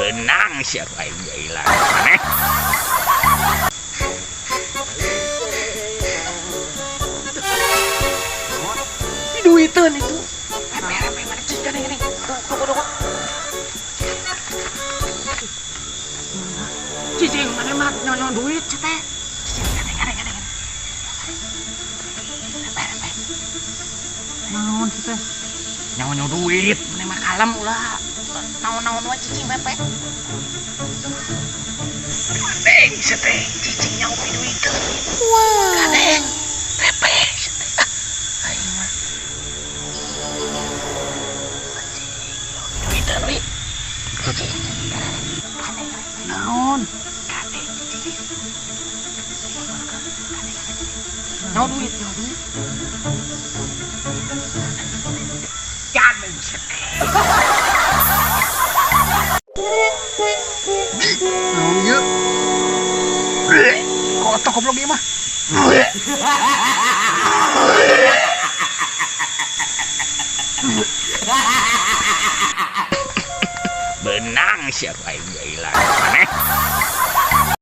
Benang sia ku aing jailan maneh. Duiteun itu. Repe-repe mana cik gini gini. Tunggu tunggu. Cicing mana mah nyonyo duit cete. Cicing gini gini gini. Repe-repe. Naon sih teh? Nyonyo duit mana mah kalem ulah. Naon-naon wae cicing repe. Gandeng cete cicing nyaho duiteun. Gandeng. Repe cete. Ah, aing mah. Duiteun we. Cicing. Gandeng. Naon? Gandeng cicing. Nyaho duit, nyaho duit. Gandeng cete. Naon ieu? Kotok goblok ieu mah. Benang sia ku aing jailan maneh.